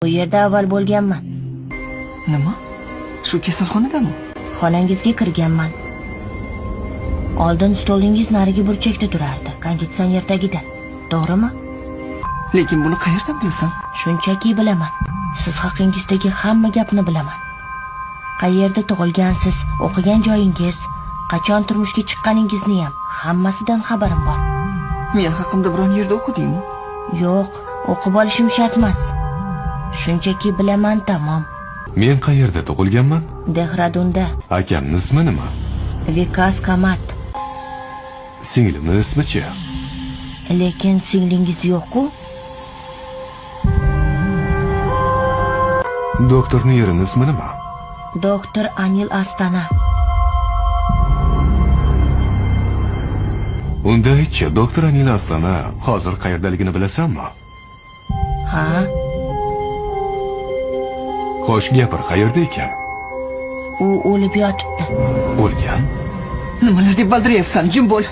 Bu yerda avval bo'lganman. Nima? Shu kasalxonadami? Xonangizga kirganman. Oldin stolingiz narigi burchakda turardi, konditsioner tagida. To'g'rimi? Lekin buni qayerdan bilasan? Shunchaki bilaman. Siz haqingizdagi hamma gapni bilaman. Qayerda tug'ilgansiz, o'qigan joyingiz, qachon turmushga chiqqaningizni ham hammasidan xabarim bor. Men haqimda biron yerda o'qidingmi? Yo'q, o'qib olishim shart emas. Shunchaki bilaman, tamom. Men qayerda tug'ilganman? Dehradunda. Akamning ismi nima? Vikas Kamat. Singlimning ismi-chi? Lekin singlingiz yo'q-ku. Doktorning erining ismi nima? Doktor Anil Astana. Unda aytchi, doktor Anil Astana hozir qayerdaligini bilasanmi? Ha. Xo'sh, gapir, qayerda ekan? U o'lib yotibdi. O'lgan? Nimalar deb valdirayapsan? Jim bo'l.